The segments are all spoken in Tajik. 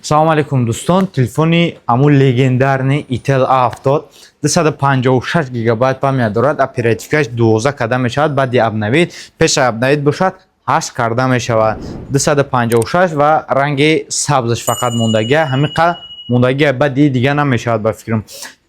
Салому алейкум, дӯстон. Телефони аму легендарный Itel A70 256 гигабайт память дорад, оперативкаш 12 карда мешавад баъди обновить, пеш обновить бошад, 8 карда мешавад. 256 ва ранги сабзаш фақат мондагия, ҳамин қадр мондагия, баъди дига намешавад, ба фикрам.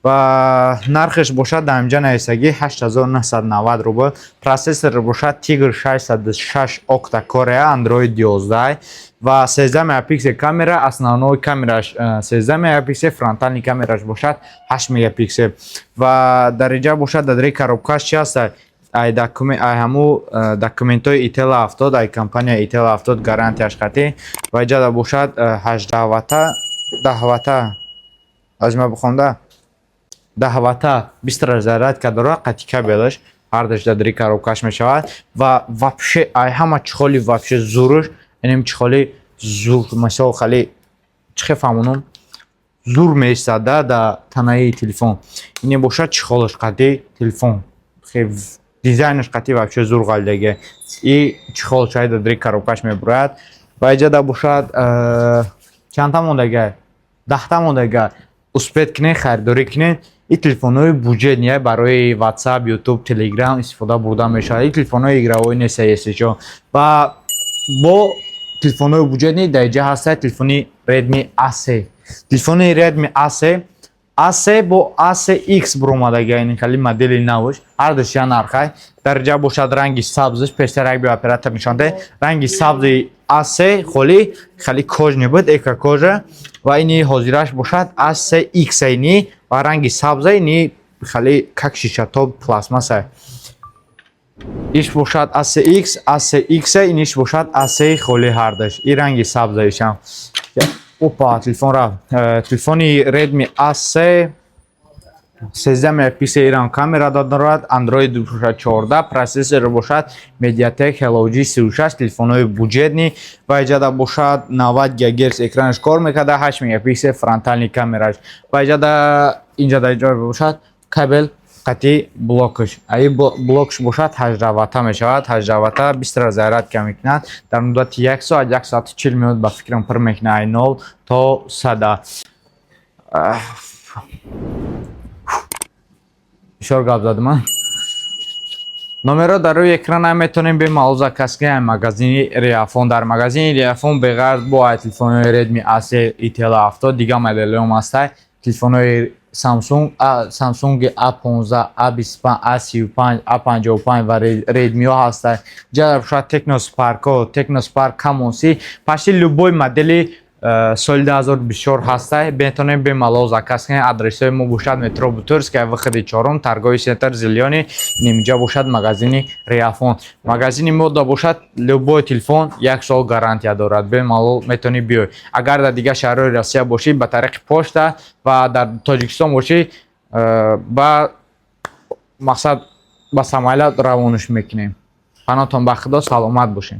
Ва нархش бошад, дар инҷа нависагӣ, 8990 рубл. Процессор бошад Tiger 606 octa core, Android 11 ва 13 мегапиксел камера, основной камераш 13 мегапиксел, фронтальный камераш бошад 8 мегапиксел. Ва дар инҷа бошад, дар дари коробкаш чи ҳаст? Ай ҳаму документҳои Itel 70, ай компания Itel 70, гарантияш қатъӣ. Ва инҷа бошад 18 вата, 10 вата, аз ма бихонда, 10 вата быстрая зарядка дорад, қатъи кабелаш, ҳардаш дар дари коробкаш мешавад. Ва вообще ай ҳама чехоли вообще зуруш, инем чехоли зур, мисол, хали чӣ хел фаҳмонам, зур меистад да танаи телефон. Ине бошад чехолаш қатъи телефон, дизайнаш қатъи вообще зур ғалидагия. И чехолш ай дар дари коробкаш мебурад. Ва инҷа бошад чандта мондага? 10та мондага. Успеть кунед, харидорӣ кунед. Ин телефонҳои бюджетные, барои WhatsApp, YouTube, Telegram истифода бурда мешавад. Ин телефонҳои игровой нест, если чо. Ва бо телефонҳои бюджетный дар инҷа ҳастад телефони Redmi A3. Телефони Redmi A3, A3 бо A3X буромадага, ин хали модели навш, ҳардуш як нархай. Дар инҷа бошад ранги сабзш, пештар як оператор нишон дед, ранги сабзи A3 холи хали кожаный буд, эко кожа. Ва ини ҳозираш бошад A3X, ини ва ранги сабза, ини хали как шишатоб, пластмасса. Иш бошад A3X, A3X, иниш бошад A3 холи, ҳардаш. И ранги сабза ишам. Опа, телефон рафт. Телефони Redmi A3 13 мегапиксел ирам камера дорад, Android бошад 14, процессор бошад MediaTek Helio G36, телефонҳои бюджетный. Ва иҷада бошад 90 ГГц экранаш кор мекарда, 8 мегапиксел фронтальный камераш. Ва иҷада, инҷада ҷой бошад кабел қатъи блокаш. Аи блокш бошад 18 ватта мешавад, 18 ватта быстрая зарядка мекунад. Дар муддати 1 соат, 1 соату 40 минут, ба фикрам, пур мекунад ай 0 то 100. Бисёр гап задам, а? Номерро дар рӯи экран метавонем бемалол заказ кунем магазини Реафон. Дар магазини Реафон беғарз бо ай телефонҳои Redmi A3, Itel 70, дигар моделҳоам ҳастай. Телефонҳои Samsung, Samsung A15, A25, A35, A55 ва Redmi-ҳо ҳастай. Ҷа шояд Tecno Spark, Tecno Spark Camon C, почти любой модели соли 2024 ҳастай. Метавонем бемалол заказ кунем. Адресҳои мо бошад метро Бутырская, выходи чорум, торговый центр Зелёный. Нимҷа бошад магазини Реафон. Магазини мо да бошад любой телефон як сол гарантия дорад. Бемалол метавонӣ биёй. Агар дар дигар шаҳрҳои Россия бошӣ, ба тариқи почта, ва дар Тоҷикистон бошӣ, ба мақсад ба самолёт равонаш мекунем. Паноҳтон ба Худо, саломат бошед.